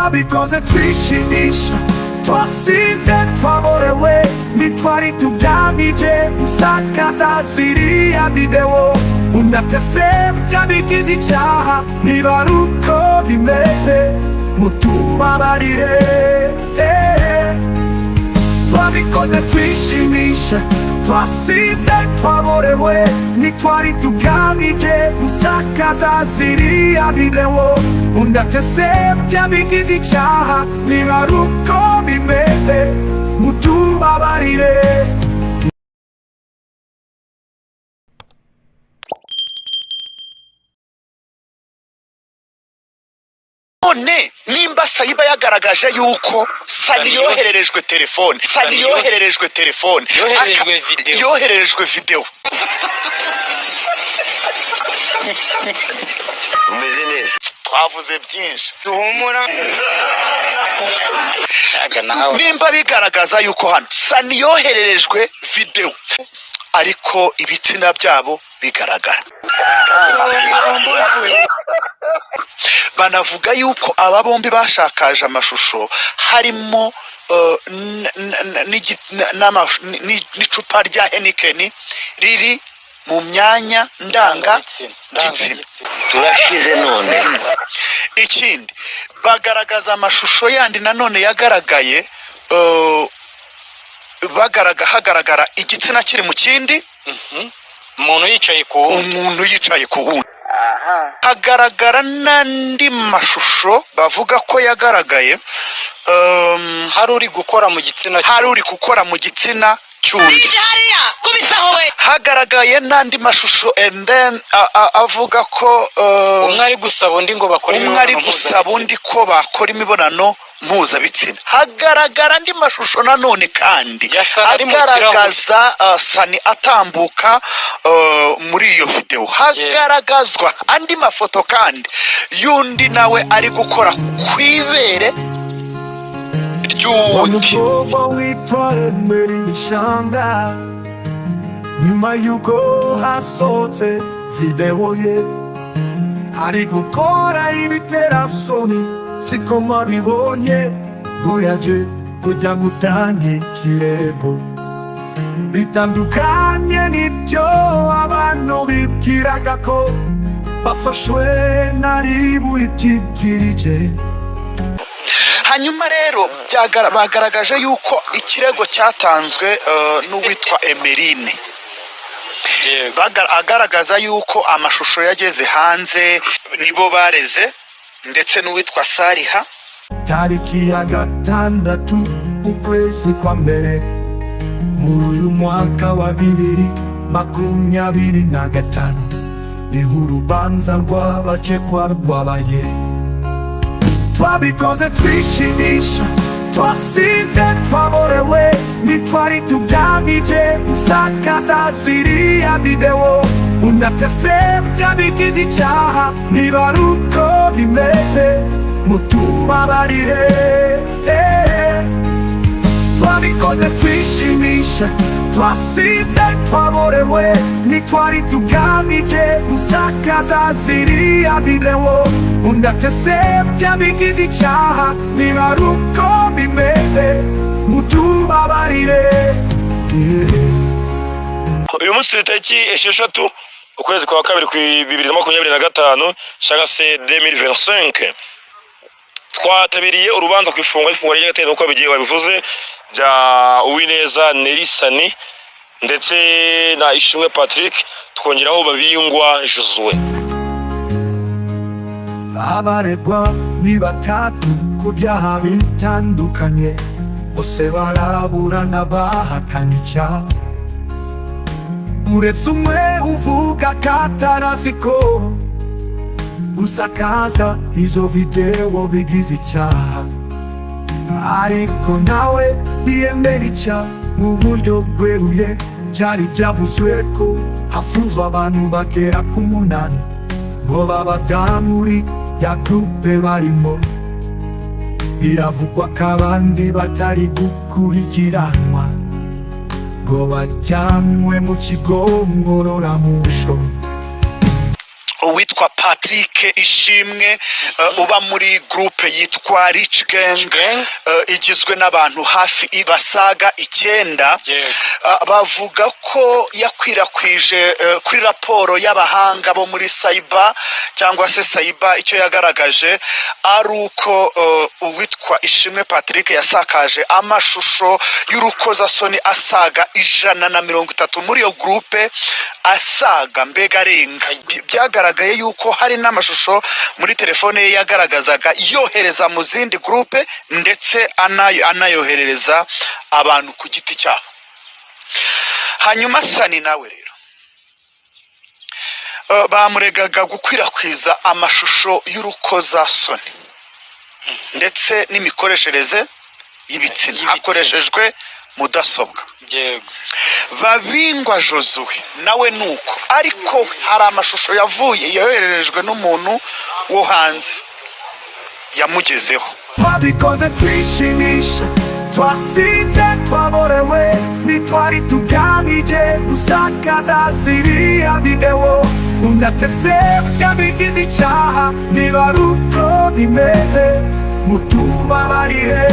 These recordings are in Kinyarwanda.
Twabikoze twishimisha, twasinze twaborewe, ntitwari tugamije gusakaza ziriya videwo. Undi ati ese byabigize icyaha? Niba ari uko bimeze mutubabarire. Twabikoze twishimisha, twasinze twaborewe, ntitwari tugamije gusakaza ziriya videwo. Undi ati ese byabigize icyaha? Niba ari uko bimeze mutubabarire. None nimba Sayiba yagaragaje yuko Sani yohererejwe telefone, Sani yohererejwe telefone, Yohererejwe video. Yohererejwe video. Umeze neza. Twavuze byinshi. Duhumura. Aga nawe. Nimba bigaragaza yuko hano Sani yohererejwe video ariko ibitsina byabo bigaragara, banavuga yuko aba bombi bashakaje amashusho harimo n'icupa rya Heineken riri mu myanya ndanga gitsina. Turashize none. Ikindi bagaragaza amashusho yandi nanone yagaragaye, hagaragara igitsina kiri mu kindi, Umuntu yicaye ku wundi. Umuntu yicaye ku wundi. Hagaragara n'andi mashusho bavuga ko yagaragaye, Hari uri gukora mu gitsina. Hari uri gukora mu gitsina cy'undi. Hagaragaye n'andi mashusho and then avuga ko Umwe ari gusaba undi ngo bakore umwe ari imibonano gusaba mpuzabitsina. undi ko bakora imibonano mpuzabitsina. Hagaragara andi mashusho nanone kandi Ya Sani ari mu kirahure. agaragaza Sani atambuka muri iyo videwo. Hagaragazwa andi mafoto kandi y'undi nawe ari gukora ku ibere ry'uwundi. Umukobwa witwa Emery Nishanga, nyuma y'uko hasohotse videwo ye ari gukora ibiterasoni, siko mwabibonye, ngo yaje kujya gutanga ikirego. Bitandukanye n'ibyo abantu bibwiraga ko bafashwe nari buikikirije. Hanyuma rero bagaragaje yuko ikirego cyatanzwe n'uwitwa Emerine. Yego. Agaragaza yuko amashusho yageze hanze nibo bareze ndetse n'uwitwa Sariha. Tariki ya 6 ukwezi kwa mbere muri uyu mwaka wa 2025 niho urubanza rw'abakekwa rwabaye. Twabikoze twishimisha, twasinze twaborewe, ntitwari tugamije gusakaza ziriya videwo. Undi ati ese byabigize icyaha? Niba ari uko bimeze mutubabarire. Twabikoze twishimisha, twasinze twaborewe, ntitwari tugamije gusakaza ziriya videwo. Undi ati ese byabigize icyaha? Niba ari uko bimeze mutubabarire. Uyu munsi turi tariki 6 ukwezi kwa kabiri ku 2025 cyangwa se 2025. Twatabiriye urubanza ku ifungwa ifungwa ry'agateganyo, uko bigiye babivuze, bya Uwineza Nerisani ndetse na Ishimwe Patrick, twongeraho Babingwa Josue. Abaregwa ni batatu ku byaha bitandukanye, bose baraburana bahakana icyaha, uretse umwe uvuga ko atarazi ko gusakaza izo videwo bigize icyaha, ariko nawe ntiyemera icyaha mu buryo bweruye. Byari byavuzwe ko hafunzwe abantu bagera ku 8 ngo babaga muri ya groupe barimo. Biravugwa ko abandi batari gukurikiranwa ngo bajyanwe mu kigo ngororamuco. Uwitwa Patrick Ishimwe, uba muri groupe yitwa Rich Gang, Gang. Igizwe n'abantu hafi basaga 9. Bavuga ko yakwirakwije, kuri raporo y'abahanga bo muri cyber cyangwa se cyber, icyo yagaragaje ari uko uwitwa Ishimwe Patrick yasakaje amashusho y'urukozasoni asaga 130 muri iyo groupe, asaga mbega arenga. Byagaragaye yuko hari n'amashusho muri telefone ye yagaragazaga yohereza mu zindi groupe, ndetse anayoherereza abantu ku giti cyabo. Hanyuma Sani nawe rero, bamuregaga gukwirakwiza amashusho y'urukozasoni ndetse n'imikoreshereze y'ibitsina Y'ibitsina. hakoreshejwe mudasobwa. Babingwa Josue nawe nuko, ariko hari amashusho yavuye yohererejwe n'umuntu wo hanze yamugezeho. Twabikoze twishimisha, twasinze, twaborewe, ntitwari tugamije gusakaza ziriya videwo. Undatese byabigize icyaha, niba ari uko bimeze mutubabarire.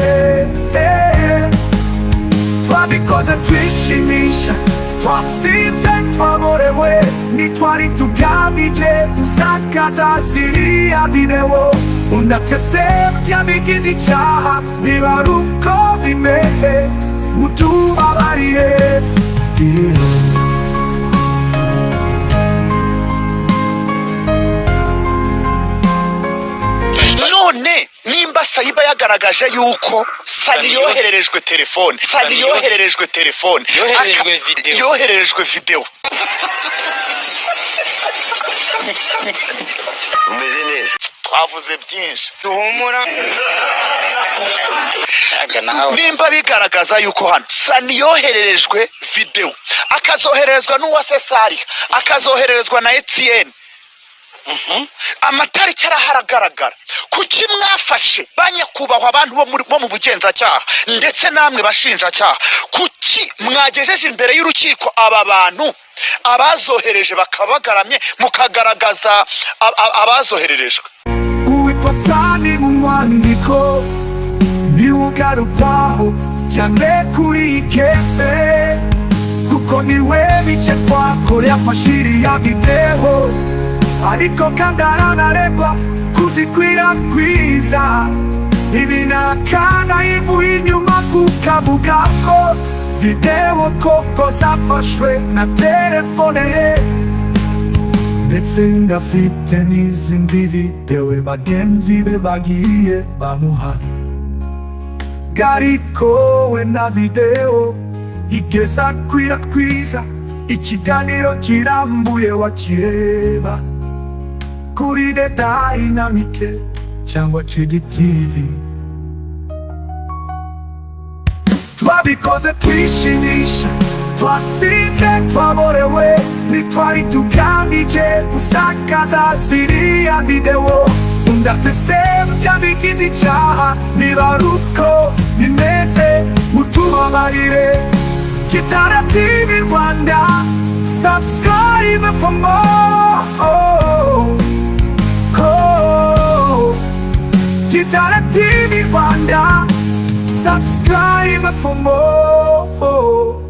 Twabikoze twishimisha, twasinze, twaborewe, ntitwari tugamije gusakaza ziriya videwo. Undatese byabigize icyaha, niba ari uko bimeze mutubabarire, yeah. None nimba cyber yagaragaje yuko Sani Sani yohererejwe telefone, Sani Sani yohererejwe telefone, Yohererejwe video. Yohererejwe video. Umeze neza. Twavuze byinshi. Duhumura. Yaga nawe. Nimba bigaragaza yuko hano Sani yohererejwe video, akazohererezwa n'uwa Sesari, akazohererezwa na Etienne, amatariki arahagaragara, kuki mwafashe, banyakubahwa abantu bo mu bugenzacyaha ndetse namwe bashinjacyaha, kuki mwagejeje imbere y'urukiko aba bantu, abazohereje bakaba bagaramye, mukagaragaza abazohererejwe? Uwitwa Sani mu mwandiko niwe ugarukwaho cyane kuri iyi case, kuko niwe bice twakore yafashe iriya videwo, ariko kandi aranaregwa kuzikwirakwiza. Ibi nakana ivuye inyuma, kukavuga ko videwo koko zafashwe na telefone ye, ndetse ngafite n'izindi videwo bagenzi be bagiye bamuha, ariko we na videwo igeza akwirakwiza. Ikiganiro kirambuye wakireba kuri The Dynamic cyangwa Chigi TV. Twabikoze twishimisha, twasinze, twaborewe, ntitwari tugamije gusakaza ziriya videwo. Undatese byabigize icyaha, niba ari uko bimeze mutubabarire. Gitara TV Rwanda, subscribe for more. Oh. Gitara TV Rwanda, subscribe for more.